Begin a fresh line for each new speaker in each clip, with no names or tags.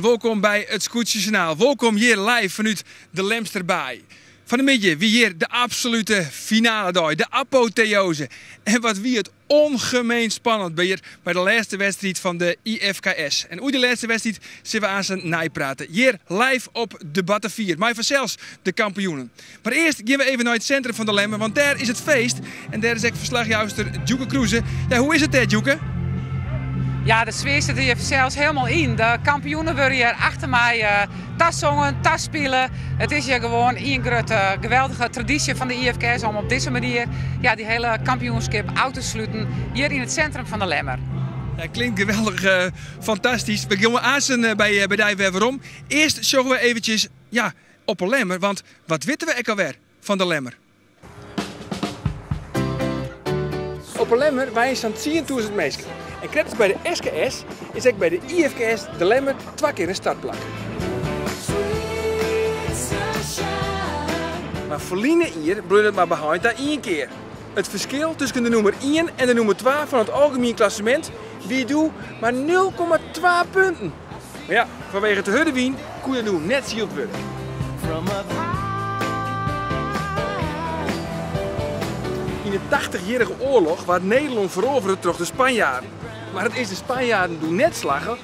En wolkom by it Skûtsjejournaal. Wolkom hjir live fanút de Lemsterbaai. Fan 'e middei wie hjir de absolute finaledei, de apoteose. En wat wie it ongemeen spannend by hjir by de lêste wedstriid fan de IFKS. En oer dy lêste wedstriid sille we aansen neiprate. Hjir live op de Batavier, mei fansels de kampioenen. Mar earst gean we even nei it sintrum fan de Lemmer, want dêr is it feest. En dêr is ek ferslachjouster Djoeke Kroeze. Ja, hoe is it dêr, Djoeke?
Ja, de sfear sit hjir sels hielendal yn. De kampioenen wurde hjir achter my eh, tasongen, taspile. It is hjir gewoan ien grutte geweldige tradysje fan de IFKS om op dizze manier ja, dy hiele kampioenskip ôf te sluten hjir yn it sintrum fan de Lemmer.
Ja, klinkt geweldich eh, fantastysk. We gean aansen eh, by, by dy wer werom. Earst sjogge we eventsjes ja, op 'e Lemmer, want wat witte we ek alwer fan de Lemmer? Op 'e Lemmer wenje sa'n 10.000 minsken. En krekt as by de SKS is ek by de IFKS de Lemmer twa kear in startplak. Mar ferline jier bleau it mar beheind ta ien kear. It ferskil tusken de nûmer ien en de nûmer twa fan it algemien klassemint wie doe mar 0,2 punten. Mar ja, fanwege te hurde wyn koe der doe net syld wurde. Yn de Tachtichjierrige Oarloch waard Nederlân ferovere troch de Spanjaarden. Mar it is de Spanjaarden doe net slagge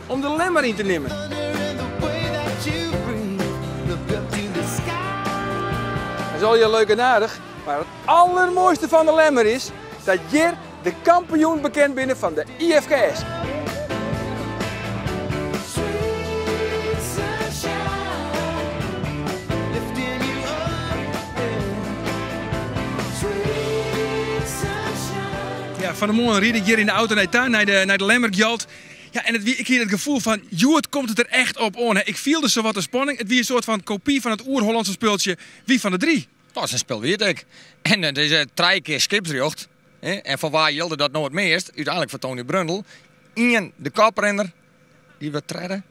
om de Lemmer yn te nimmen. Dat is allegear leuk en aardich, mar it allermoaiste fan de Lemmer is dat hjir de kampioen bekend binne fan de IFKS. Ja, fan 'e moarn ried ik hjir yn de auto nei ta, nei de, nei de Lemmergjalt. Ja, en it wie, ik hie it gefoel fan, hjoed komt it der echt op oan. Ik fielde sawat de spanning. It wie in soart fan kopy fan it oer-Hollandse spultsje Wie van de Drie.
Dat is in spul wie it ek. En it is trije kear skipsrjocht. En foar wa jilde dat no it meast? Uteinlik foar Tony Brundel. Ien, de koprinner, dy wurdt tredde.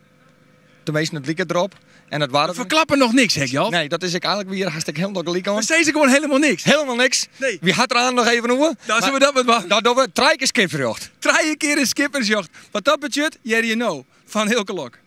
Teminsten, it liket derop. En dat waard
We ferklappe noch niks, hè, Gjalt?
Nee, dat is ek eigenlik wie hast ek hielendal gelyk oan.
We sizze gewoan hielendal niks.
Hielendal niks.
Nee.
Wy ha it der aanst noch even oer.
Dan sille we dat mar dwaan.
Dat dogge we. Trije kear skipsrjocht.
Trije kear in skippersrjocht. Wat dat betsjut, hearre je no fan Hilke Lok.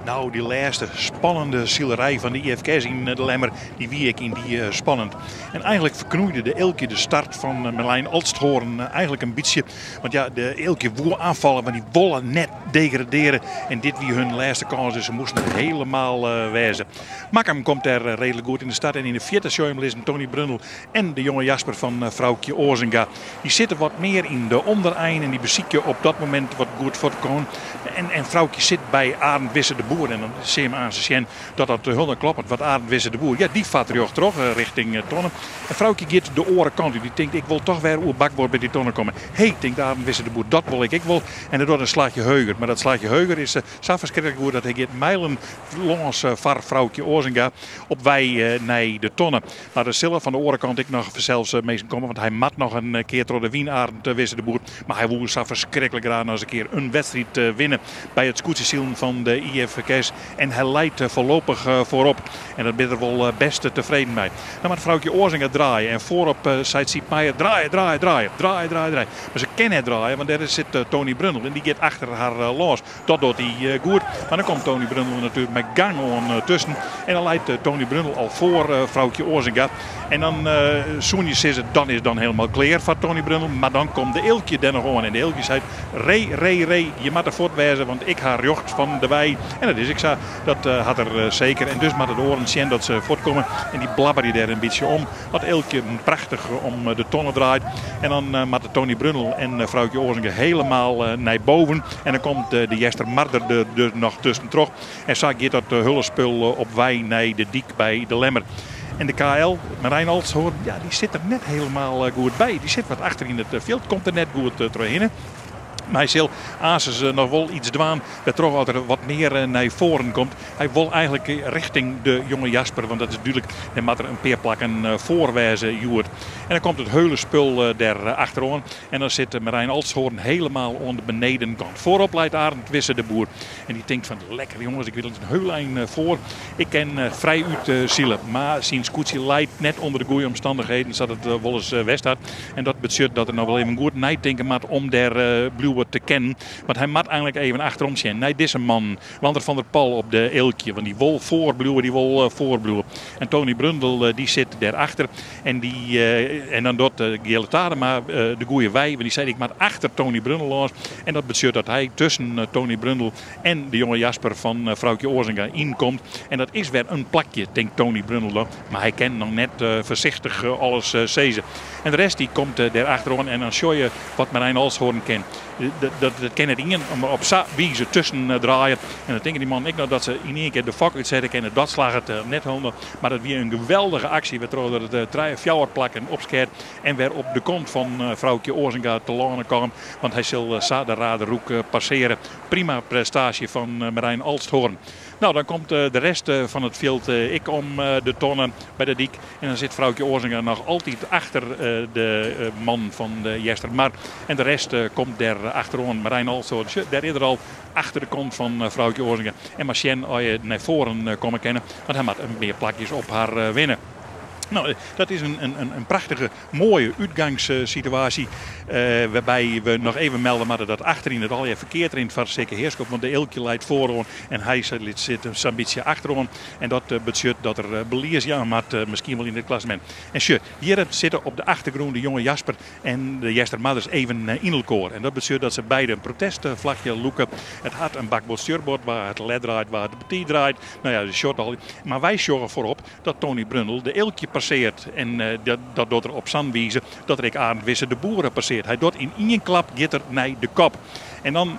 Nou, dy lêste spannende silerij fan de IFKS yn de Lemmer, dy wie ek yndie spannend. En eigenlik ferknoeide de Eelkje de start fan Merlijn Olsthoorn eigenlik in bytsje. Want ja, de Eelkje woe aanfalle, want dy wolle net degradearje. En dit wie hun lêste kâns, dus se moasten der hielendal wêze. Makkum komt dêr reedlik goed yn de start. En yn de fierte sjoch je him lizzen Tony Brundel en de jonge Jasper fan Froukje Oazenga. Dy sitte wat mear yn de ûnderein en dy besykje op dat momint wat goed foar te kommen. En, en Froukje sit by Arend Wisse de Boer. En dan sil je him aanst sjen dat dat hielendal kloppet. Want Arend Wisse de Boer, ja, dy fart rjocht troch richting Tonne. En Froukje giet de oare kant út. Dy tinkt, ik wol toch wer oer bakboard by dy Tonne komme. Hé, tinkt Arend Wisse de Boer, dat wol ik ek wol. En dat docht in slachje heuger. Mar dat slachje heuger is sa ferskriklik goed dat hy giet mijlen lâns foar Froukje Oazenga op wei nei de Tonne. Mar der sille fan de oare kant ek noch fansels minsken komme, want hy moat noch in kear troch de wyn, Arend Wisse de Boer. Mar hy woe sa ferskriklik graach noch ris in kear in wedstriid winne by it skûtsjesilen fan de IFKS. En hy leit foarlopich foarop. En dat binne der wol bêst tefreden mei. Dan moat Froukje Oazenga draaie en foarop seit Siep Meijer draaie, draaie, draaie, draaie, draaie, draaie. Mar se kin net draaie, want dêr sit Tony Brundel en dy giet achter har lâns. Dat docht hy goed. Mar dan komt Tony Brundel natuerlik mei gang oan tusken. En dan leit Tony Brundel al foar Froukje Oazenga. En dan soene je sizze, dan is dan hielendal klear foar Tony Brundel. Mar dan komt de Eelkje der noch oan. En de Eelkje seit, ree, ree, ree, je moatte fuort wêze, want ik ha rjocht fan de wei. En dat is ek sa. Dat hat er seker. En dus moatte de oaren sjen dat se fuortkomme. En dy blabberje dêr in bytsje om. At Eelkje prachtich om de tonne draait. En dan moatte Tony Brundel en Froukje Oazenga hielendal nei boven. En dan komt de Jester Marder der dus noch tuskentroch. En sa giet dat hiele spul op wei nei de dyk by de Lemmer. En de KL, Marijn Olsthoorn, ja, dy sit der net hielendal goed by. Dy sit wat achter yn it fjild, komt der net goed trochhinne. Mar hy sil aansens noch wol iets dwaan wêrtroch at er wat mear nei foaren komt. Hy wol eigenlik richting de jonge Jasper, want dat is dúdlik, dêr moat er in pear plakken foar wêze hjoed. En dan komt it heule spul der achteroan en dan sit Marijn Olsthoorn helemaal oan de benedenkant. Foarop leit Arend Wisse de Boer en dy tinkt fan lekker jonges, ik bin in heul ein foar. Ik kin frij út sile, mar syn skûtsje leit net ûnder de goede omstannichheden sa't it wolris west hat. En dat betsjut dat er noch wol even goed neitinke moat om dêr bliuwe. bliuwe te kinnen. Want hy moat eigenlik even achterom sjen nei dizze mannen. Wander van der Pal op de Eelkje, want dy wol foarbliuwe, dy wol foarbliuwe. En Tony Brundel dy sit dêrachter. En, dy, en dan docht Geale Tadema de goede wei, want dy seit ik moat achter Tony Brundel lâns. En dat betsjut dat hy tusken Tony Brundel en de jonge Jasper fan Froukje Oazinga ynkomt. En dat is wer in plakje, tinkt Tony Brundel dan. Mar hy kin noch net foarsichtich alles sizze. En de rest dy komt dêr achteroan en dan sjoch je wat Merijn Olsthoorn kin. Dat kin net ien op sa wize tusken draaie. En dan tinke dy mannen ek noch dat se yn ien kear de fok útsette kinne. Dat slagget net hielendal. Mar dat wie in geweldige aksje wêrtroch er trije, fjouwer plakken opskeat en wer op de kont fan Froukje Oazinga telâne kaam. Want hy sil sa de Raderoek passeare. Prima prestaasje fan Merijn Olsthoorn. No, dan komt de rest fan it fjild ek om de tonne by de dyk. En dan sit Froukje Oazinga noch altyd achter de man fan de Eastermar. En de rest komt dêr achteroan. Merijn Olsthoorn, sjoch, dêr is er al achter de kont fan Froukje Oazinga. En mar sjen oft je nei foaren komme kinne, want hy moat in pear plakjes op har winne. No, dat is in prachtige Moaie útgangssituaasje, wêrby we noch even melde moatte dat achteryn it allegear ferkeard rint foar Sikke Heerschop, want de Eelkje leit foaroan en hy sit sa'n bytsje achteroan. En dat betsjut dat er belies jaan moat, miskien wol yn it klassemint. En sjoch, hjir sitte op de achtergrûn de jonge Jasper en de Eastermarders even yn elkoar. En dat betsjut dat se beide in protestflachje lûke. It hat in bakboard-stjurboard, wa it let draait, wa it betiid draait. No ja, de shot al. Mar wy sjogge foarop dat Tony Brundel de Eelkje passeart. En dat docht er op sa'n wize dat er ek Arend Wisse de Boer passeart. Hy docht yn ien klap giet er nei de kop. En dan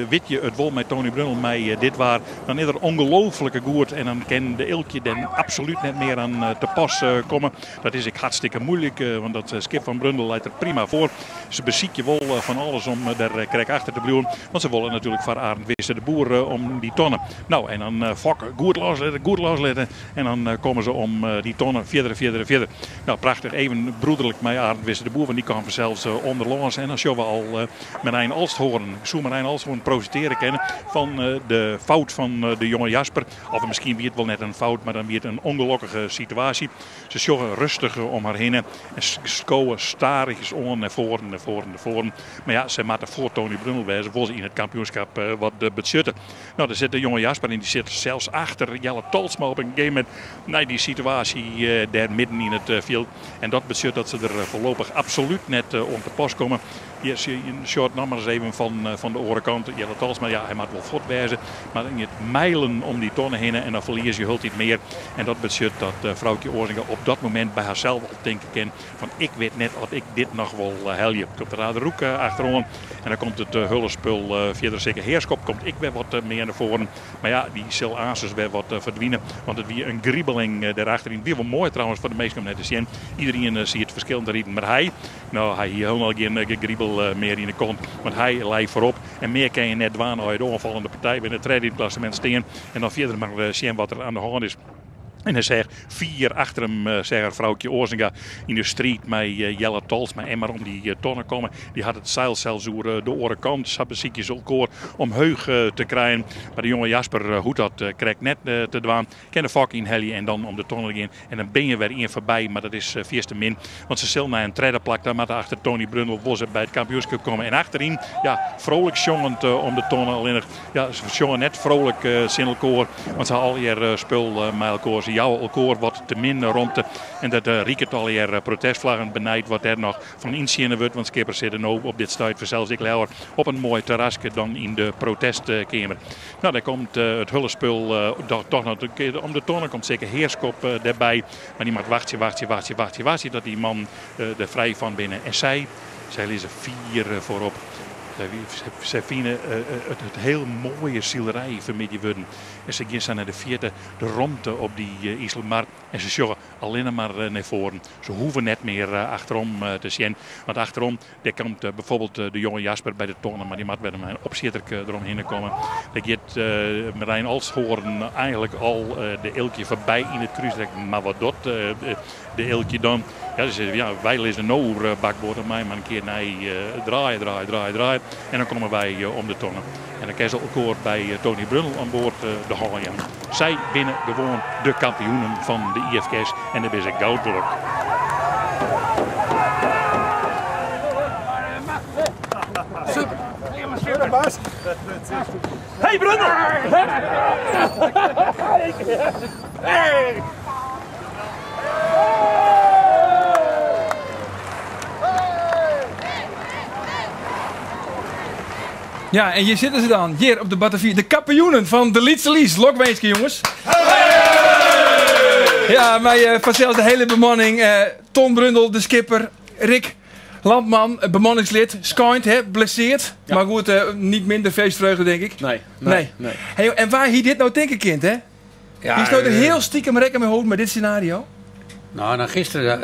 wit je it wol mei Tony Brundel mei dit waar. Dan is er ongelooflike goed en dan kin de Eelkje den absolút net mear aan te pas komme. Dat is ek hartstikke moeilik, want dat skip fan Brundel leit der prima foar. Se besykje wol fan alles om der krekt achter te bliuwen, want se wolle natuerlik foar Arend Wisse de Boer om dy tonne. No, en dan fok goed loslitte, goed loslitte. En dan komme se om dy tonne fierder en fierder en fierder. No, prachtich. Even broederlik mei Arend Wisse de Boer, want dy kaam fansels ûnderlâns. En dan sjogge we al Merijn Olsthoorn. Soe Merijn Olsthoorn profiteare kinne fan de fout fan de jonge Jasper? Of miskien wie it wol net in fout, mar dan wie it in ûngelokkige situaasje. Se sjogge rêstich om har hinne en skowe stadichjes oan nei foaren, nei foaren, nei foaren. Mar ja, sy moatte foar Tony Brundel wêze, wol se yn it kampioenskap wat betsjutte. No, dêr sit de jonge Jasper en dy sit sels achter Jelle Tolsma op in gegeven momint nei dy situaasje dêr midden yn it fjild. En dat betsjut dat se der foarlopich absolút net oan te pas komme. Hjir sjocht noch mar ris even fan de oare kant. Jelle Tolsma, ja, hy moat wol fuort wêze, mar dan giet mijlen om dy tonne hinne en dan ferlies je hieltyd mear. En dat betsjut dat Froukje Oazinga op dat momint by harsels al tinke kin fan ik wit net oft ik dit noch wol helje. Komt de Raderoek achteroan en dan komt it hullespul fierder. Sikke Heerschop komt ek wer wat mear nei foaren. Mar ja, dy sil aansens wer wat ferdwine, want it wie in gribeling dêrachteryn. It wie wol moai trouwens foar de minsken om nei te sjen. Iderien siet ferskillend te riden, mar hy, no, hy hie hielendal gjin gegribel mear yn de kont, want hy lei foarop. En mear kin je net dwaan as je de oanfallende partij binne, tredde yn it klassemint stean en dan fierder mar sjen wat der aan de hân is. En hy seach fier achter him, seach er Froukje Oazinga yn de striid mei Jelle Tolsma en mar om dy tonne komme. Dy hat it seil sels oer de oare kant. Sa besykje se elkoar omheech te krijen. Mar de jonge Jasper hoecht dat krekt net te dwaan. Kin de fok ynhelje en dan om de tonne gean. En dan bin je wer ien foarby, mar dat is fierste min. Want se sil nei in tredde plak ta moatte achter Tony Brundel. Wol se by it kampioenskip komme. En achteryn, ja, frolik sjongend om de tonne. Allinnich, ja, se sjonge net frolik tsjin elkoar. Want se ha allegear spul mei elkoar. Se jouwe elkoar wat te min romte. En dat riket allegear protestflaggen. Benijd wat dêr noch fan yntsjinne wurdt. Want skippers sitte no op dit stuit fansels ek leaver op in moai terraske dan yn de protestkeamer. No, dêr komt it hullespul toch noch om de tonne. Komt Sikke Heerschop dêrby. Mar dy moat wachtsje, wachtsje, wachtsje, wachtsje, wachtsje dat dy mannen der frij fan binne. En sy, sy lizze fier foarop. Sy fine it hiel moaie silerij fanmiddei wurden. En se gean sa nei de fierte, de romte op dy Iselmar. En se sjogge allinne mar nei foaren. Se hoege net mear achterom te sjen. Want achterom, dêr komt bijvoorbeeld de jonge Jasper by de tonne, mar dy moat wer mei in opsjitterke deromhinne komme. Dêr giet Merijn Olsthoorn eigenlik al de Eelkje foarby yn it krúsrek. Mar wat docht de Eelkje dan? Ja, se sizze, ja, wy lizze no oer bakboard, dan mei mar in kear nei draaie, draaie, draaie, draaie. En dan komme wy om de tonne. En dan kinne se elkoar by Tony Brundel oan board de hân jaan. Sy binne gewoan de kampioenen fan de IFKS en dêr binne se goudgelok.
Super.
Hey Brundel! Ja, en hjir sitte se dan, hjir op de Batavier. De kampioenen fan de Lytse Lies. Lokwinske, jonges. Ja, mei eh, fansels de hele bemanning. Eh, Ton Brundel, de skipper. Rick Landman, eh, bemanningslid. Skynd, hè, blesseerd. Maar goed, eh, niet minder feestvreugde, denk ik.
Nee,
Nee.
nee.
Hey, joh, en waar hie dit nou tinke kind, hè?
Ja,
Die stoot er
eh,
heel stiekem rekken mee hoofd met dit scenario.
Nou, nou gisteren,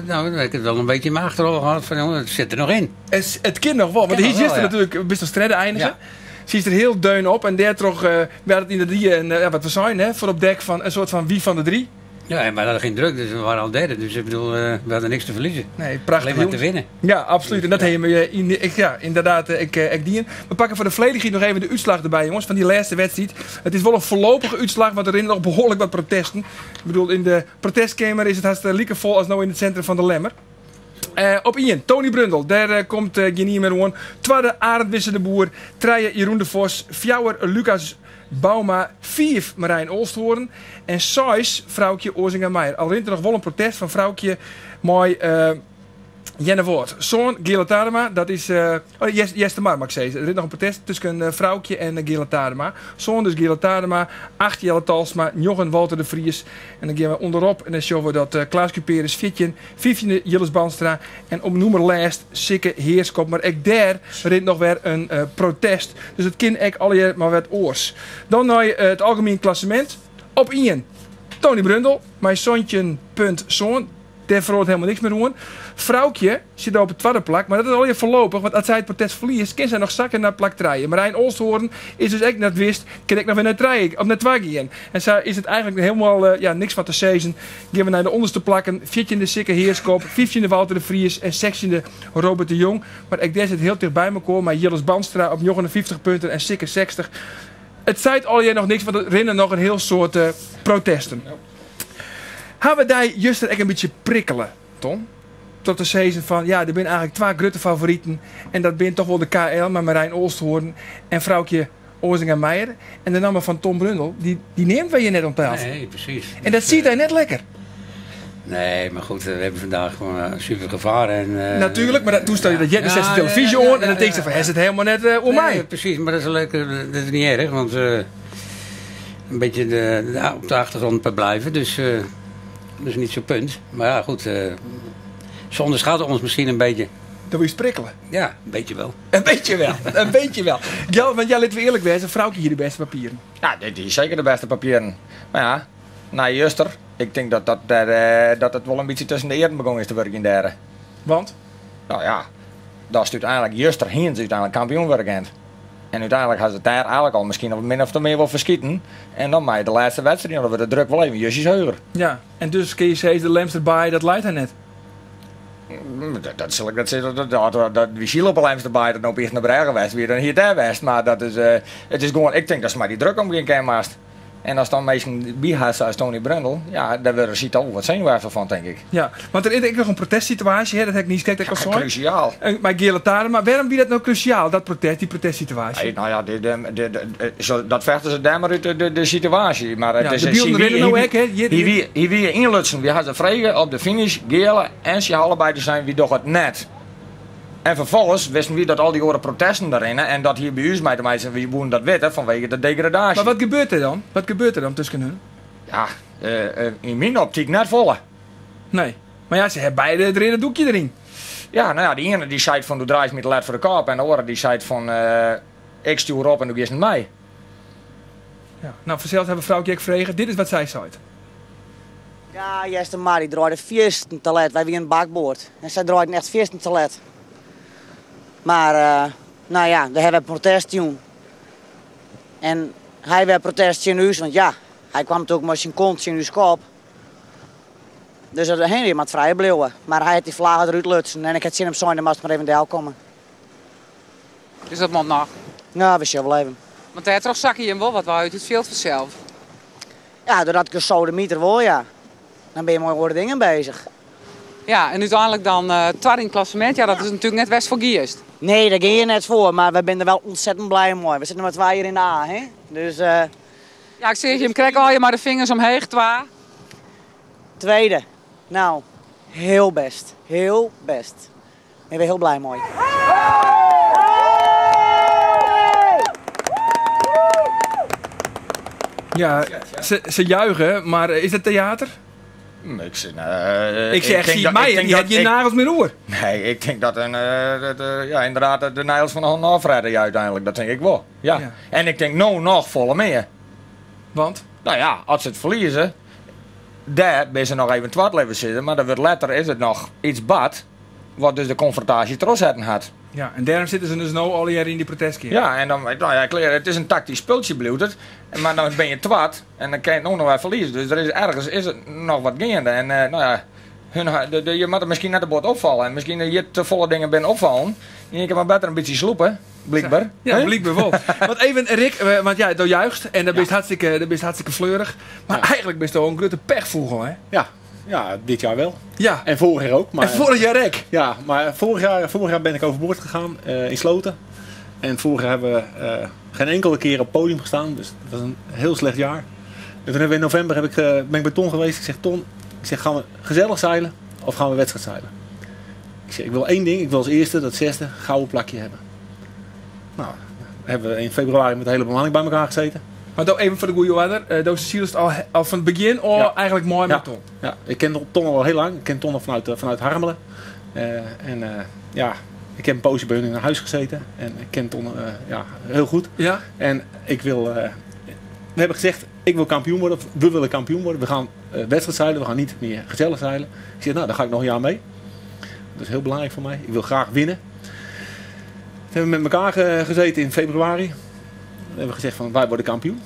nou, heb ik het wel een beetje in mijn achterhoofd gehad van, jongen, het zit er nog in.
Het kind nog wel, want
Kan
hier
nog wel,
zit er
ja.
natuurlijk best wel stredden eindigen.
Ja.
Ze is er heel deun op en daar toch werd het in de drie en ja, wat we zijn, hè, voor op dek van een soort van wie van de drie.
Ja, en we hadden geen druk, dus we waren al derde. Dus ik bedoel, we hadden niks te verliezen.
Nee, prachtig.
Alleen maar te
jongens.
winnen.
Ja, absoluut. En dat hebben we in, ik, ja, inderdaad, ik dien. We pakken voor de volledigheid nog even de uitslag erbij, jongens, van die laatste wedstrijd. Het is wel een voorlopige uitslag, want er zijn nog behoorlijk wat protesten. Ik bedoel, in de protestkamer is het hartstikke lieke vol als nou in het centrum van de Lemmer. Op 1, Tony Brundel. Daar komt Genier met one. Tweede, Arend Wisse de Boer. Treien, Jeroen de Vos. Fjouwer, Lucas Bauma. 4, Marijn Olsthoorn. En 6, Vrouwtje Ozinga Meijer. Al rint er nog wel een protest van Vrouwtje. Mooi, Jenne Woord. Zoon Gele Tarema, dat is... oh, Jes de Mar, mag ik zeggen. Er is nog een protest tussen Vrouwtje en Gele Tarema. Zoon dus Gele Tarema, 8 Jelle Talsma, 9 Walter de Vries. En dan gaan we onderop en dan zien we dat Klaas Cuperus 14, 15e Jilles Banstra en op noemer lijst Sikke Heerskop. Maar ook daar rint nog weer een protest. Dus het kind ek al je maar werd oors. Dan naar het algemeen klassement. Op 1, Tony Brundel, mijn zoontje punt zoon. Daar verloort helemaal niks meer aan. Vrouwtje zit op het tweede plak, maar dat is al je voorlopig. Want als zij het protest verliest, kan zij nog zakken naar plak 3. Marijn Olsthoorn is dus echt net wist, kan ik nog weer naar 3, of naar 2 gaan. En zo is het eigenlijk helemaal ja, niks van te sezen. Gaan we naar de onderste plakken. 14e Sikke Heerskop, 15e Walter de Vries en 16e Robert de Jong. Maar ik daar zit heel dicht bij elkaar. Maar Jilles Banstra op 59 punten en Sikke 60. Het zei al je nog niks, want er rennen nog een heel soort protesten. Hebben we daar juist er echt een beetje prikkelen, Tom? Tot de season van, ja, er zijn eigenlijk 2 grote favorieten. En dat zijn toch wel de KL, maar Marijn Olsthoorn en vrouwtje Ozinga Meijer. En de naam van Tom Brundel, die neemt wij je net om tafel.
Nee, precies.
En dat ziet hij net lekker.
Nee, maar goed, we hebben vandaag gewoon super gevaar. En
Natuurlijk, maar dat, toen stel je dat je de
Ja,
zesde
ja,
televisie
ja,
aan
ja,
en dan
ja,
denk je
ja.
van, hij zit helemaal net om
Nee,
mij.
precies, maar dat is leuk, dat is niet erg, want een beetje op de achtergrond blijven, dus dat is niet zo'n punt. Maar ja, goed, ze onderschatten ons misschien een beetje.
Dan wil je prikkelen.
Ja, een beetje wel.
Een beetje wel, een beetje wel. Ja, want jij laten we eerlijk wezen, vrouwtje hier de beste papieren.
Ja, dit is zeker de beste papieren. Maar ja, na Juster, ik denk dat het wel een beetje tussen de eren begonnen is te werken in daar.
Want?
Nou ja, dat is uiteindelijk Juster Hins uiteindelijk kampioen werkend. En uiteindelijk had ze het daar eigenlijk al misschien op min of meer wel verschieten. En dan maar de laatste wedstrijd, dan wordt de druk wel even justjes hoger.
Ja, en dus kun je zeggen, de Lemster bij, dat leidt hij net.
Dat zal ik net zeggen, dat wie ziel op de Lemster bij, dat nou eerst naar Brugge was, wie dan hier daar was. Maar dat is, het is gewoon, ik denk dat ze maar die druk om geen keer maast. En als dan mensen bij haar zoals Tony Brundel, ja, daar worden ze toch wat zenuwachtig van, denk ik.
Ja, want er is ook nog een protestsituatie, hè, dat heb ik niet gekeken, dat ik al
Ja,
zei.
cruciaal.
Maar Gele Taren, maar waarom wie dat nou cruciaal, dat protest, die protestsituatie?
Nee, nou ja, dat vechten ze daar maar uit de situatie. Maar het
Ja,
is
de
een
beelden
hier
rennen nou ook, hè? Hier,
hier wie, hier wie inlutsen, wie had ze vregen op de finish, Gele en ze allebei te zijn, wie doch het net. En vervolgens wisten we dat al die oren protesten daarin en dat hier bij ons met de meisjes, wie boeren dat weten vanwege de degradatie.
Maar wat gebeurt er dan? Wat gebeurt er dan tussen hun?
Ja, in mijn optiek net volle.
Nee. Maar ja, ze hebben beide het rode doekje erin.
Ja, nou ja, die ene die zei van, doe draait met de let voor de kop. En de andere die zei van, ik stuur op en doe eerst met mij.
Ja. Nou, vanzelf hebben vrouwtje ook gevregen. Dit is wat zij zei.
Ja, Jester maar, die draaide viersten te let. Wij waren een bakboord. En zij draaiden echt viersten te let. Maar nou ja, daar hebben we protest doen. En hij werd protest in huis, want ja, hij kwam natuurlijk met zijn kont in huis kop. Dus dat Henry maar het vrije bleven. Maar hij had die vlaggen eruit lutsen en ik had zin om zijn, dan moest maar even deel komen.
Dus dat moet nog?
Nou, we zullen wel even.
Want daar toch zak je hem wel wat uit het veld vanzelf.
Ja, doordat ik een sodemieter word, ja. Dan ben je mooi andere dingen bezig.
Ja, en úteinlik dan twadde yn it klassemint. Ja, dat is natuerlik net wêr'tst foar giest.
Nee, dêr gean je net foar, mar wy binne der wel ontzettend blij mei. We sitte mar twa jier yn de A, hè? Dus,
Ja, ik seach jim krekt allegear mei de fingers omheech, twa.
Tweede. Nou, heel best. Heel best. Binne we heel blij mei.
Ja, se juichen, mar is dat teater?
Ik zeg, nee,
Ik zeg, zie mij, die had gjin nagels mear oer.
Nee, ik tink dat in, dat, ja, ynderdaad de neils fan de hannen ôffrette, ja, úteinlik. Dat tink ik wol. Ja.
Ja.
En ik tink no noch folle mear.
Want?
No ja, as se it ferlieze, dêr binne se noch even twad, litte we sizze, mar der wurdt letter is it noch iets bard wat dus de konfrontaasje trochsetten hat.
Ja, en dêrom sitte se dus no allegear yn dy protestkeamer.
Ja, en dan, no ja, klear, it is in taktysk spultsje bliuwt it, mar dan bin je twad en dan kin je it no noch wer ferlieze. Dus der is ergens is it noch wat geande en no ja, hun ha, de, de, je moatte miskien net te bot opfalle en miskien dat hjir te folle dingen binne opfallen. Je kin mar better in bytsje slûpe. Blykber.
Ja, blykber wol. Want even, Rick, want ja, do juichst en dan bist hartstikke, dan bist hartstikke fleurich. Mar eigenlik bisto in grutte pechfûgel, hè?
Ja, ja, dit jaar wel.
Ja.
En vorig jaar ook. Maar,
en vorig jaar ook.
Ja, maar vorig jaar ben ik overboord gegaan in Sloten. En vorig jaar hebben we geen enkele keer op het podium gestaan. Dus dat was een heel slecht jaar. En toen hebben we in november heb ik, ben ik bij Ton geweest. Ik zeg, Ton, ik zeg, gaan we gezellig zeilen of gaan we wedstrijd zeilen? Ik zeg, ik wil één ding. Ik wil als eerste dat zesde gouden plakje hebben. Nou, hebben we in februari met de hele bemanning bij elkaar gezeten.
Maar do, even voor de goede orde, do zielst al van het begin al eigenlijk mooi met Ton.
Ja, ik ken Ton al heel lang. Ik ken Ton al vanuit Harmelen. En ja, ik heb een poosje bij hun in huis gezeten. En ik ken Ton heel goed. En ik wil, we hebben gezegd, ik wil kampioen worden. Of we willen kampioen worden. We gaan wedstrijd zeilen. We gaan niet meer gezellig zeilen. Ik zeg, nou, daar ga ik nog een jaar mee. Dat is heel belangrijk voor mij. Ik wil graag winnen. Toen hebben we met elkaar gezeten in februari. We hebben gezegd van, wij worden kampioen.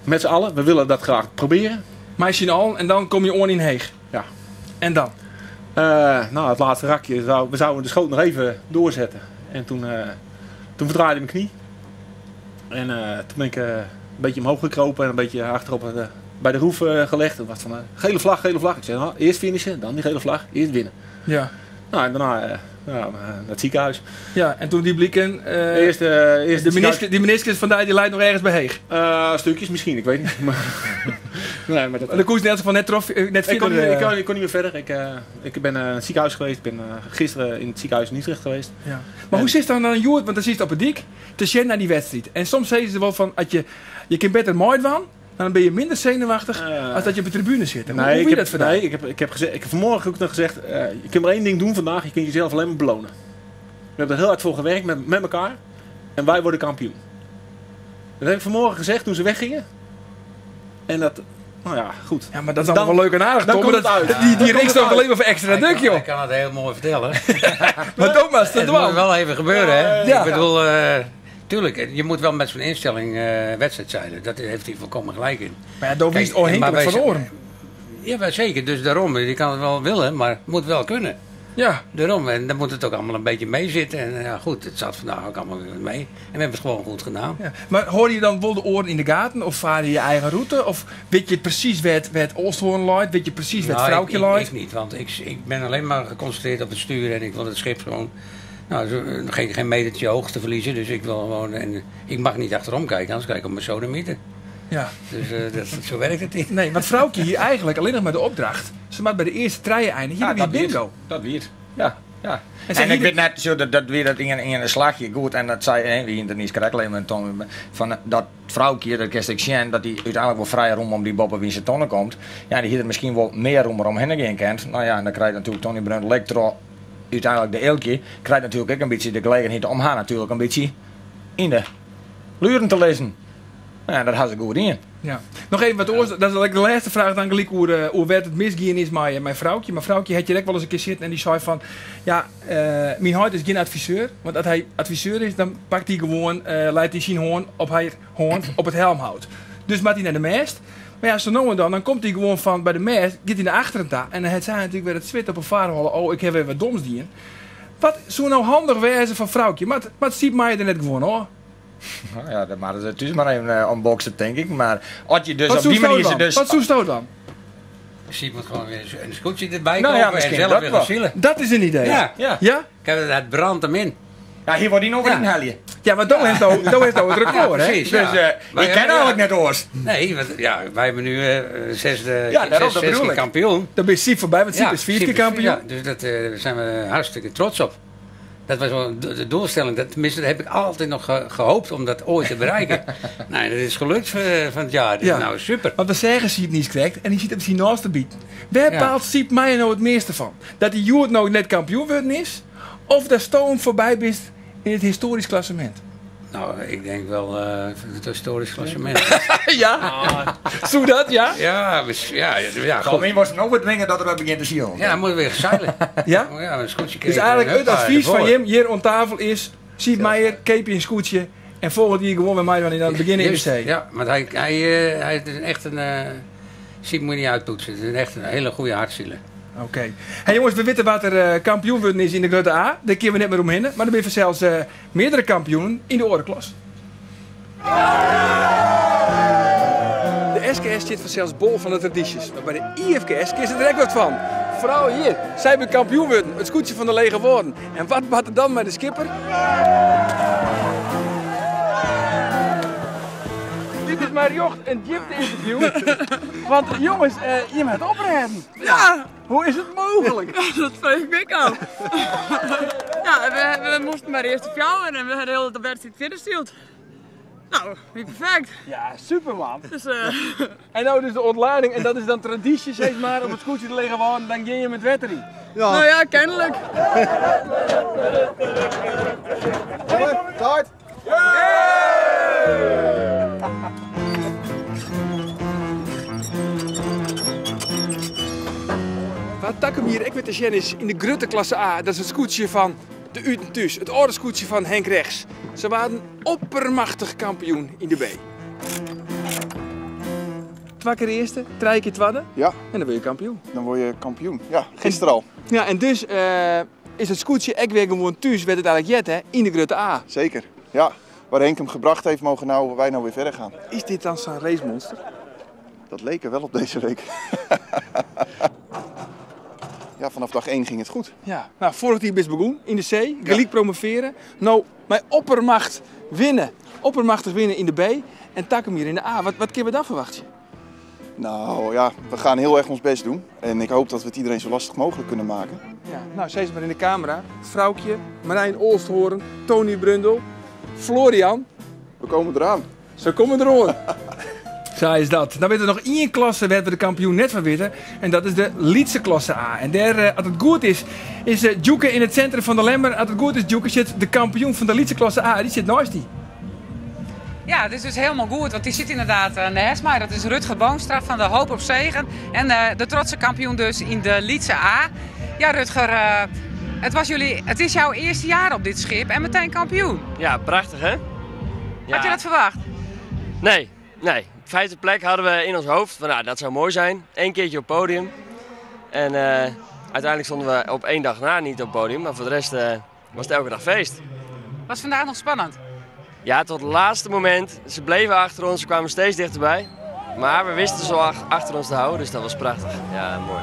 Met z'n allen. We willen dat graag proberen.
Maar als je al, en dan kom je oor in Heeg.
Ja.
En dan?
Het laatste rakje. We zouden de schoot nog even doorzetten. En toen verdraaide mijn knie. En toen ben ik een beetje omhoog gekropen en een beetje achterop bij de roef gelegd. Het was van gele vlag, gele vlag. Ik zei, nou, eerst finishen, dan die gele vlag, eerst winnen. Nou, en daarna naar het ziekenhuis.
Ja, en toen die blikken
Eerst eerst het ziekenhuis.
die meniscus vandaar die leidt nog ergens bij Heeg.
Stukjes misschien, ik weet niet. Maar, nee, maar dat
De koers net van net trof, net
Ik
verder,
kon niet meer verder. Ik ben naar het ziekenhuis geweest. Ik ben gisteren in het ziekenhuis in Utrecht geweest.
Ja. Maar hoe zit dan dan Joert? Want dan zit het op het dik te zien naar die wedstrijd. En soms zeggen ze wel van, als je, je kunt beter mooi van, dan ben je minder zenuwachtig als dat je op de tribune zit. Hoe
Nee,
hoe
ik
wie
heb
dat vandaag?
Nee, ik heb, ik heb geze-, ik heb vanmorgen ook nog gezegd, je kunt maar één ding doen vandaag, je kunt jezelf alleen maar belonen. We hebben er heel hard voor gewerkt met elkaar en wij worden kampioen. Dat heb ik vanmorgen gezegd toen ze weggingen. En dat, nou ja, goed.
Ja, maar dat is allemaal wel leuk en aardig,
Dan
Tom,
komt
maar
het uit.
die
Dan
Rick
komt het
staat
uit.
alleen maar voor extra
Hij
druk, joh.
kan het heel mooi vertellen.
Maar Thomas, dat
Het moet
wel.
wel even gebeuren, hè?
Ja.
Ik bedoel, tuurlijk, je moet wel met zo'n instelling wedstrijd zeilen. Dat heeft hij volkomen gelijk in.
Maar ja, daar
Kijk,
wist onhinkelijk
maar wij
van
zijn
oren.
Ja, maar zeker. Dus daarom, je kan het wel willen, maar het moet wel kunnen. Daarom, en dan moet het ook allemaal een beetje meezitten. En ja, goed, het zat vandaag ook allemaal mee. En we hebben het gewoon goed gedaan.
Ja. Maar hoor je dan wel de oren in de gaten? Of vaar je je eigen route? Of weet je precies waar het Olsthoorn looit? Weet je precies waar het vrouwtje looit?
Ik niet, want ik ben alleen maar geconcentreerd op het sturen. En ik wil het schip gewoon... Nou, zo geen metertje hoog te verliezen. Dus ik wil gewoon... En ik mag niet achterom kijken, anders kijk ik op mijn sodemieter. Dus zo werkt het niet.
Nee, want vrouwtje hier eigenlijk alleen nog maar de opdracht. Ze maakt bij de eerste treien eindigen. Hier
Ja,
heb je
dat
bingo.
weet. Dat weet. Ja, ja.
En
En
zij
ik
hier
weet net zo dat weer dat in een slagje goed. En dat zei, hè, wie in het niet correct alleen maar Tom, van dat vrouwtje, dat kerst ik zien, dat die uiteindelijk wel vrij rond om die boppen wie zijn tonnen komt. Ja, die hier er misschien wel meer om eromheen gaan kent. Nou ja, en dan krijgt natuurlijk Tony Brunt Electro uiteindelijk de eeltje, krijgt natuurlijk ook een beetje de gelegenheid om haar natuurlijk een beetje in de luren te lezen. Nou ja, dat had ze goed in.
Ja. Nog even wat oors, dat is eigenlijk de laatste vraag dan gelijk hoe werd het misgaan is met mijn vrouwtje. Mijn vrouwtje had je ook wel eens een keer zitten en die zei van, ja, mijn huid is geen adviseur. Want als hij adviseur is, dan pakt hij gewoon, leidt hij zijn hoorn op haar hoorn op het helmhout. Dus maakt hij naar de mast. Maar ja, zo nou en dan, dan komt hij gewoon van bij de mast, gaat hij naar achteren daar. En dan heeft zij natuurlijk weer het zwit op een vaarholle. Oh, ik heb weer wat doms dien. Wat zou nou handig wezen van vrouwtje? Maar het ziet mij er net gewoon hoor.
Nou ja, dat maar het is maar even unboxen, denk ik. Maar als je dus
Wat
op die
zoest
manier
dan?
ze dus
Wat zoest dan?
Siep moet gewoon weer een scootje erbij
Nou ja,
kopen en
misschien
zelf
dat
weer
wel.
gaan zielen.
Dat is een idee.
Ja.
Ja.
Ja?
Kijk, dat brandt hem in.
Ja, hier wordt hij nog weer
Ja.
in helje.
Ja, maar dan heeft al- dan heeft al het record,
Ja,
hè?
precies.
Dus
ja.
eh
Wij
ik ken
hebben-
eigenlijk net oors.
Nee, want, ja, wij hebben nu zesde,
Ja, daarom, dat
zes
bedoel
keer
ik.
kampioen.
Dan ben je Siep voorbij, want Siep
Ja,
is vier
Siep
keer kampioen.
Ja, dus daar zijn we hartstikke trots op. Dat was wel de doelstelling. Dat, tenminste, dat heb ik altijd nog gehoopt om dat ooit te bereiken. nou, dat is gelukt van het jaar. Dus
Ja.
Nou, super.
Want we zeggen Siep niet correct en die zit op zijn naaste bied. Waar
Ja.
baalt Siep mij nou het meeste van? Dat die Joert nou net kampioen worden is? Of dat Stoom voorbij bent in het historisch klassement?
Nou, ik denk wel het historisch klassement.
ja? Zo dat, ja?
ja, ja, ja, ja,
Zal
goed.
mij was nog bedwingen dat er wat begint te zien.
Ja, dan moeten we weer zeilen.
Ja?
Oh ja, een scootje
Dus
kregen
eigenlijk
en
het
huppa,
advies van
ervoor.
Jim hier aan tafel is... Siep Meijer, keep je een scootje en volgend jaar gewoon met mij wanneer aan het begin in de
Juist,
zee.
Ja, want hij is echt een... Siep moet je niet uitpoetsen. Het is echt een hele goede hartzieler.
Oké. Hey jongens, we weten wat er kampioen worden is in de grote A. Daar kunnen we net meer omheen. Maar er zijn zelfs meerdere kampioenen in de orenklas. De SKS zit vanzelfs bol van de tradities. Maar bij de IFKS kies het er ook wat van. Vooral hier, zij hebben kampioen worden. Het scootje van de lege woorden. En wat bad er dan met de skipper? Dit is maar jocht een diepte-interview. Want jongens, je bent oprennen.
Ja,
Hoe is het mogelijk?
dat vraag ik me af. ja, we moesten maar eerst op jou en we hadden heel de wedstrijd verder gestield. Nou, wie perfect.
Ja, superman.
Dus
En nou dus de ontlading, en dat is dan traditie, zeg maar, op het scootje te liggen wonen, dan ging je met wettering.
nou ja, kennelijk.
Start!
Wat tak hem hier ik weer te zien is in de grote klasse A, dat is het scootje van de Uten Thuis, het oude scootje van Henk Rechts. Ze waren oppermachtig kampioen in de B. Twee keer eerste, drie keer tweede
Ja,
en dan word je kampioen.
dan word je kampioen. Ja, gisteren al.
Ja, en dus is het scootje ook weer gewoon thuis, werd het eigenlijk jet, hè, in de grote A.
Zeker. Ja, waar Henk hem gebracht heeft, mogen nou, wij nou weer verder gaan.
Is dit dan zo'n racemonster?
Dat leek er wel op deze week. ja, vanaf dag 1 ging het goed.
Ja, nou, vorig jaar is begonnen in de C, gelijk promoveren. Nou, mijn oppermacht winnen. Oppermachtig winnen in de B en tak hem hier in de A. Wat kunnen we dan verwachten?
Nou ja, we gaan heel erg ons best doen. En ik hoop dat we het iedereen zo lastig mogelijk kunnen maken.
Ja, nou, zeg eens maar in de camera. Vrouwtje, Marijn Olsthoorn, Tony Brundel, Florian.
We komen eraan.
Ze komen erom. Zo is dat. Dan weten we nog één klasse waar we de kampioen net van weten. En dat is de Lietse klasse A. En daar, als het goed is, is Djoeke in het centrum van de Lemmer. Als het goed is, Djoeke zit de kampioen van de Lietse klasse A. Die zit naast die.
Ja, het is dus helemaal goed, want die zit inderdaad naast mij. Dat is Rutger Boonstra van de Hoop op Zegen. En de trotse kampioen dus in de Lietse A. Ja, Rutger, het is jouw eerste jaar op dit schip en meteen kampioen.
Ja, prachtig hè? Ja.
Had je dat verwacht?
Nee, nee. Vijfde plek hadden we in ons hoofd. Van, nou, dat zou mooi zijn. Eén keertje op podium. En uiteindelijk stonden we op 1 dag na niet op podium. Maar voor de rest was het elke dag feest.
Was vandaag nog spannend?
Ja, tot het laatste moment. Ze bleven achter ons, ze kwamen steeds dichterbij. Maar we wisten ze achter ons te houden, dus dat was prachtig. Ja, mooi.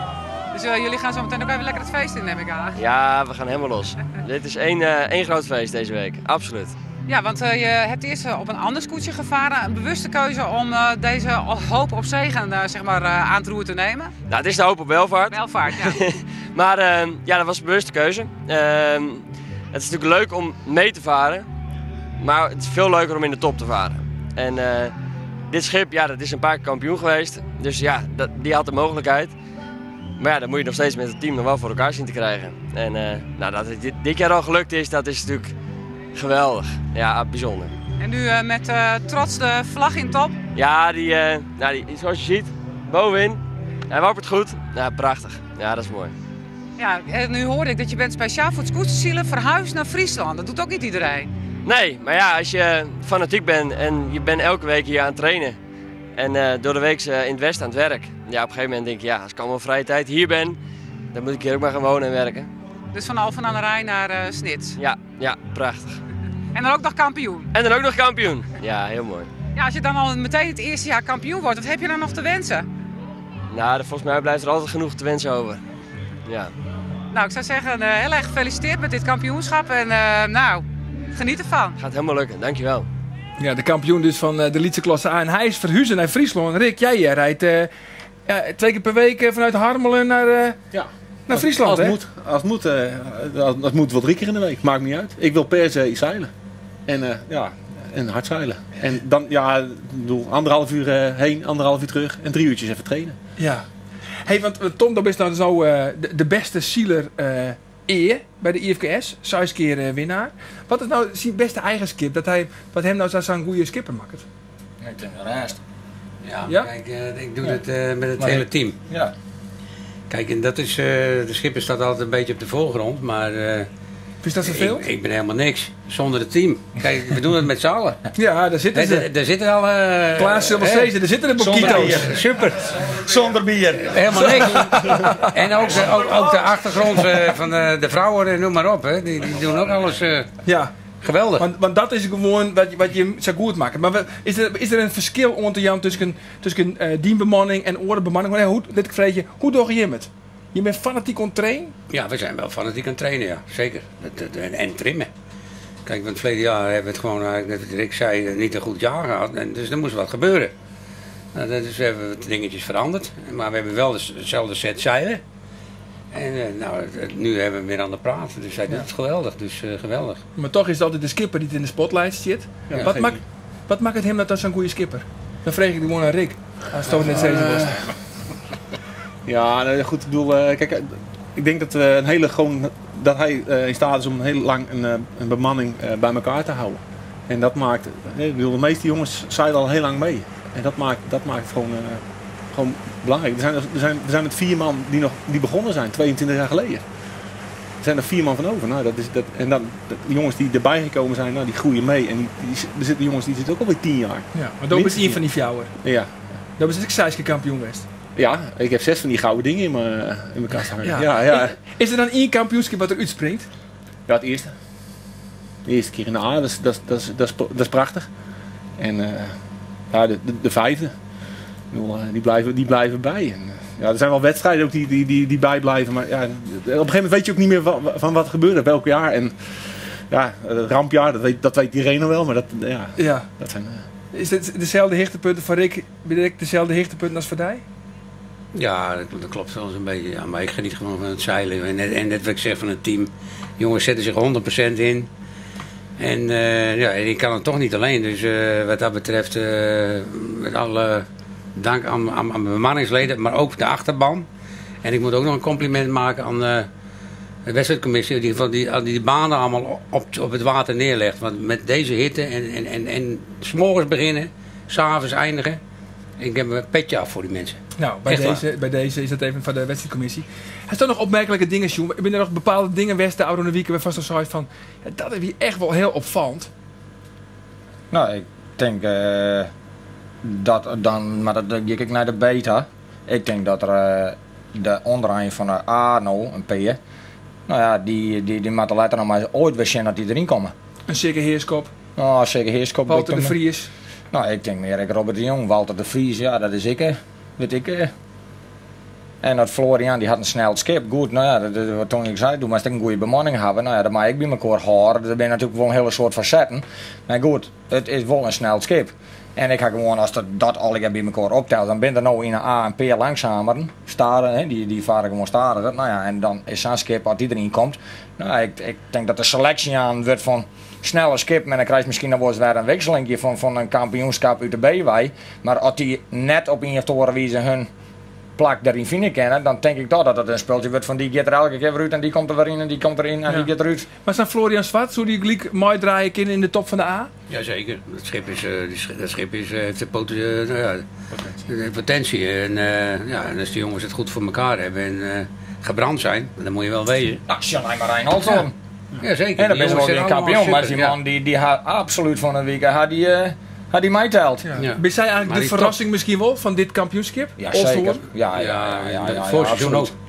Dus jullie gaan zo meteen ook even lekker het feest in, neem ik aan.
Ja, we gaan helemaal los. Dit is één groot feest deze week, absoluut.
Ja, want je hebt eerst op een ander scootje gevaren. Een bewuste keuze om deze hoop op zegen aan het roer te nemen.
Nou, het is de hoop op welvaart.
Welvaart, ja.
Maar ja, dat was een bewuste keuze. Het is natuurlijk leuk om mee te varen. Maar het is veel leuker om in de top te varen. En dit schip, ja, dat is een paar keer kampioen geweest. Dus ja, die had de mogelijkheid. Maar ja, dat moet je nog steeds met het team nog wel voor elkaar zien te krijgen. En nou, dat het dit jaar al gelukt is, dat is natuurlijk geweldig. Ja, bijzonder.
En nu met trots de vlag in top?
Ja, die, zoals je ziet, bovenin. Hij wappert goed. Ja, prachtig. Ja, dat is mooi.
Ja, en nu hoorde ik dat je bent speciaal voor het scootjerzielen verhuisd naar Friesland. Dat doet ook niet iedereen.
Nee, maar ja, als je fanatiek bent en je bent elke week hier aan het trainen. En door de week in het Westen aan het werk. Ja, op een gegeven moment denk je, ja, als ik allemaal vrije tijd hier ben, dan moet ik hier ook maar gaan wonen en werken.
Dus van Alphen aan de Rijn naar Snits?
Ja, ja, prachtig.
En dan ook nog kampioen?
En dan ook nog kampioen. Ja, heel mooi.
Ja, als je dan al meteen het eerste jaar kampioen wordt, wat heb je dan nog te wensen?
Nou, volgens mij blijft er altijd genoeg te wensen over. Ja.
Nou, ik zou zeggen, heel erg gefeliciteerd met dit kampioenschap. En nou, geniet ervan.
Gaat helemaal lukken, dankjewel.
Ja, de kampioen dus van de Lytse klasse A. En hij is verhuizen naar Friesland. Rick, jij rijdt ja, 2 keer per week vanuit Harmelen naar Friesland,
als
hè?
Als het moet wel 3 keer in de week. Maakt niet uit. Ik wil per se zeilen. En ja, en hard zeilen. En dan, ja, ik bedoel, 1,5 uur heen, 1,5 uur terug en 3 uurtjes even trainen.
Ja. Hey, want Tom, dat is nou zo de beste zieler eer bij de IFKS. 6 keer winnaar. Wat is nou zijn beste eigenschap dat hij, wat hem nou zo'n goede skipper maakt?
Ik denk de rest.
Ja,
Ja?
Kijk, ik doe
Ja.
het met het
Maar
hele
ik-
team.
Ja.
Kijk, en dat is, de schipper staat altijd een beetje op de voorgrond, maar
Is dat zoveel?
Ik ben helemaal niks zonder het team. Kijk, we doen het met z'n allen.
Ja, daar zitten ze.
Daar zitten alle,
Klaas Silver
hè?
Cezar, daar zitten de
Zonder
Bokito's.
bier.
Super.
Zonder bier.
Helemaal niks. En ook de achtergrond van de vrouwen en noem maar op. Hè. Die doen ook alles
Ja.
geweldig.
Want dat is gewoon wat je zo goed maakt. Maar is er een verschil onder Jan tussen dienbemanning en orenbemanning? Want, hè, hoe, dit vraag je, hoe doe je het? Je bent fanatiek aan het trainen?
Ja, we zijn wel fanatiek aan het trainen, ja. Zeker. En trimmen. Kijk, want verleden jaar hebben we het gewoon, net wat Rick zei, niet een goed jaar gehad. En dus er moest wat gebeuren. Nou, dat is, we hebben wat dingetjes veranderd. Maar we hebben wel dezelfde set zeilen. En nu hebben we hem weer aan de praat. Dus hij doet het geweldig. Dus geweldig.
Maar toch is het altijd de skipper die het in de spotlight zit.
Ja, geef niet.
Wat maakt het hem dat zo'n goede skipper? Dan vraag ik gewoon aan Rick. Als het net steeds was.
Ja, nee, goed, ik bedoel, kijk, ik denk dat we een hele gewoon, dat hij in staat is om heel lang een bemanning bij elkaar te houden. En dat maakt, ik bedoel, de meeste jongens zeilen al heel lang mee. En dat maakt het gewoon belangrijk. Er zijn met 4 man die begonnen zijn, 22 jaar geleden. Er zijn er 4 man van over. Nou, dat is, dat, en dan, dat, de jongens die erbij gekomen zijn, nou, die groeien mee. En er zitten jongens die zitten ook alweer 10 jaar.
Ja, maar dat is
Minstens
één van die fjouwer.
Ja.
Dat is ik 6 keer kampioen geweest.
Ja, ik heb 6 van die gouden dingen in mijn kast hangen. Ja. Ja, ja.
Is er dan 1 kampioenschap wat er uitspringt?
Ja, het eerste. De eerste keer in de A, dat is prachtig. En ja, de 5e. Ik bedoel, die blijven bij. En, ja, er zijn wel wedstrijden ook die bijblijven. Maar ja, op een gegeven moment weet je ook niet meer van wat gebeurde, welk jaar. En ja, het rampjaar, dat weet iedereen nog wel. Maar dat, ja,
Ja.
dat zijn,
Is het dezelfde hichtepunten van Rick, Rick dezelfde hichtepunten als voor die?
Ja, dat klopt wel eens een beetje. Ja, maar ik geniet gewoon van het zeilen. En net wat ik zeg van het team. Jongens zetten zich 100% in. En ja, en ik kan het toch niet alleen. Dus wat dat betreft, met alle dank aan mijn bemanningsleden, maar ook de achterban. En ik moet ook nog een compliment maken aan de wedstrijdcommissie, die die banen allemaal op het water neerlegt. Want met deze hitte en 's morgens beginnen, 's avonds eindigen. Ik heb een petje af voor die mensen.
Nou,
Echt waar.
bij deze is dat even van de wedstrijdcommissie. Er staan nog opmerkelijke dingen, Sjoen. Ik ben er nog bepaalde dingen geweest de oude week waar vast al zei van, ja, dat is hier echt wel heel opvallend.
Nou, ik denk dat dan, maar dat denk ik naar de beta. Ik denk dat er de onderaan van de A nou, een P, nou ja, die moeten later nog maar ooit weer zien dat die erin komen.
Een zeker Heerskop.
Nou, zeker Heerskop.
Walter
ik
de
hem.
Vries.
Nou, ik denk meer ik Robert de Jong, Walter de Vries, ja, dat is ik, hè. Weet ik, hè. En dat Florian, die had een snel schip. Goed, nou ja, dat, dat, wat Tony ik zei, doe maar eens een goede bemanning hebben. Nou ja, dat mag ik bij elkaar houden. Dat ben natuurlijk wel een hele soort facetten. Maar goed, het is wel een snel schip. En ik ga gewoon, als dat al ik bij elkaar optelt, dan ben er nou in een A en P langzamer. Staren, hè, die varen gewoon staren. Nou ja, en dan is zo'n schip, als die erin komt. Nou, ik denk dat de selectie aan wordt van snelle schip. En dan krijg je misschien nog wel eens weer een wisselingje van een kampioenschap uit de B-wij. Maar als die net op een of andere wijze hun plak daarin vinden kennen, dan denk ik toch dat het een spultje wordt van die gaat er elke keer weer uit en die komt er weer in en die komt erin en die gaat eruit.
Maar zijn Florian Zwart, zou die gelijk mooi draaien kunnen in de top van de A?
Jazeker, dat schip is die dat schip is heeft de nou ja, de potentie. En ja, en als die jongens het goed voor elkaar hebben en gebrand zijn, dan moet je wel wezen.
Nou, Shanghai Marijn Alton.
Ja. Ja, zeker.
En dan
Die
ben je wel
jongens
geen
zijn allemaal
kampioen, maar
super,
die
ja.
man die had absoluut van een week had die had die mij telt.
Ja.
Ja.
Ben zij eigenlijk
Maar
de
die
verrassing misschien wel van dit kampioenschap?
Ja,
Olsthoorn?
zeker. Ja, ja, ja, ja, ja,
dat
ja,
vorig seizoen
absoluut.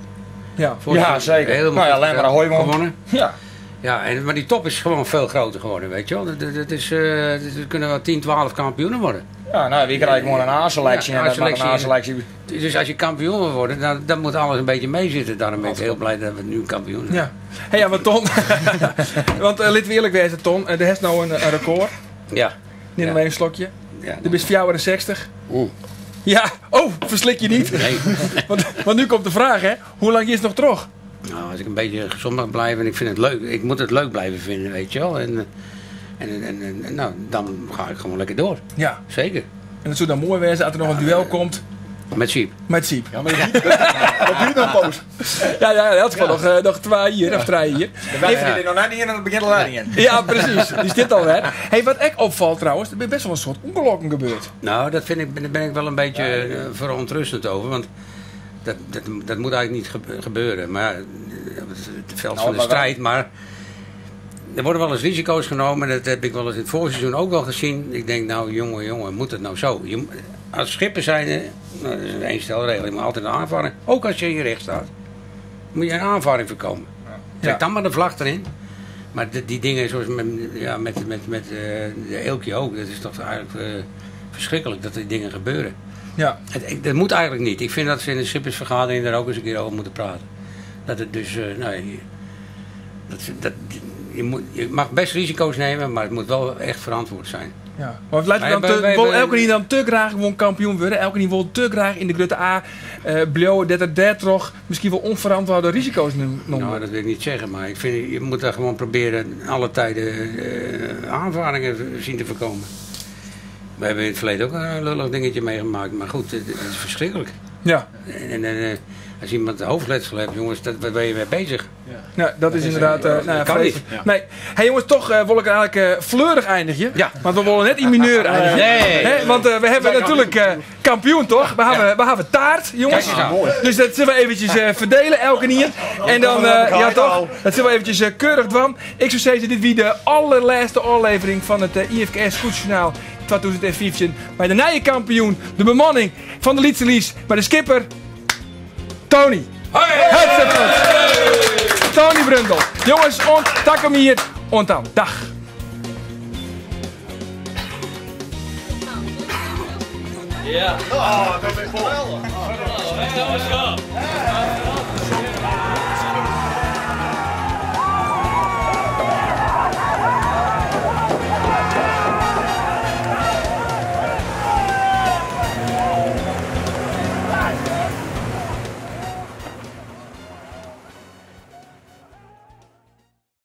ook.
Ja.
Vorig
Ja,
seizoen
zeker.
helemaal
Nou ja,
goed
alleen maar Hooiman.
gewonnen.
Ja.
Ja, en, maar die top is gewoon veel groter geworden, weet je wel. Dat is, er kunnen wel 10, 12 kampioenen worden.
Ja, nou, we krijgen gewoon een A-selectie.
Ja,
en dat mag een
A-selectie.
A-selectie.
Dus als je kampioen wil worden, dan moet alles een beetje meezitten. Daarom ben ik heel blij dat we nu kampioen zijn.
Ja. Hey, ja, maar Ton. Want laten we eerlijk wezen, Ton. Er is nou een record.
Ja.
Neem nog even een slokje.
Ja.
De is 64.
Oeh.
Ja, oh, verslik je niet.
Nee.
Want nu komt de vraag, hè. Hoe lang is het nog terug?
Nou, als ik een beetje gezond mag blijven en ik vind het leuk. Ik moet het leuk blijven vinden, weet je wel. En nou, dan ga ik gewoon lekker door.
Ja.
Zeker.
En het zou dan mooi wezen als er nog een duel komt.
Met Siep.
Met Siep.
Ja, maar dat duurt nog een poos.
Ja, ja, in elk geval nog twee hier of drie hier.
De wedstrijd is nog net niet in en het begint al niet in.
Ja, precies. Die is dit alweer. Hey, wat ik opvalt trouwens, er zijn best wel een soort ongelukken gebeurd.
Nou, dat vind ik, daar ben ik wel een beetje verontrustend over. Want dat moet eigenlijk niet gebeuren. Maar ja, het is het veld
Nou,
van de
maar wel-
strijd. Maar er worden wel eens risico's genomen. Dat heb ik wel eens in het voorseizoen ook wel gezien. Ik denk, nou jongen, jongen, moet het nou zo? Als schipper zijnde, nou, dat is een éénstelregel. Je moet altijd een aanvaring. Ook als je in je recht staat. Moet je een aanvaring voorkomen. Trek
Ja.
dan maar de vlag erin. Maar die dingen zoals met de Eelkje ook. Dat is toch eigenlijk verschrikkelijk dat die dingen gebeuren.
Ja.
Dat moet eigenlijk niet. Ik vind dat ze in de schippersvergadering daar ook eens een keer over moeten praten. Dat het dus, nou, je, dat, dat, je, moet, je mag best risico's nemen, maar het moet wel echt verantwoord zijn.
Ja. Maar laten we dan
Wij
te,
hebben-
wil
wij
elke die dan te graag gewoon kampioen worden? Elke die wil te graag in de grote A, blauw, dat er daar toch misschien wel onverantwoorde risico's noemen.
Nou, dat wil ik niet zeggen, maar ik vind, je moet daar gewoon proberen alle tijden aanvaringen zien te voorkomen. We hebben in het verleden ook een lullig dingetje meegemaakt, maar goed, het is verschrikkelijk.
Ja.
En als iemand hoofdletsel heeft, jongens, waar ben je mee bezig?
Ja. Nou, dat is inderdaad,
Dat
nou ja,
kan
vreselijk.
niet.
Nee. Hey jongens, toch wil ik eigenlijk fleurig eindigen.
Ja.
Want we willen net in mineur eindigen.
Nee.
Hè? Want we hebben natuurlijk kampioen, toch? We hebben taart, jongens.
Kijk eens aan. Mooi.
Dus dat zullen we eventjes verdelen, elke hier. En dan, ja toch? Dat zullen we eventjes keurig dwan. Ik zou zeggen, dit wie de allerlaatste aflevering van het IFKS Scootjournaal 2015. Bij de nieuwe kampioen, de bemanning van de Lytse Lies, bij de skipper, Tony. Hartstikke goed. Tony Brundel. Jongens, ont, tak hem hier. Ont dan. Dag.
Ja.
Oh, dat is geweldig.
Dat is geweldig.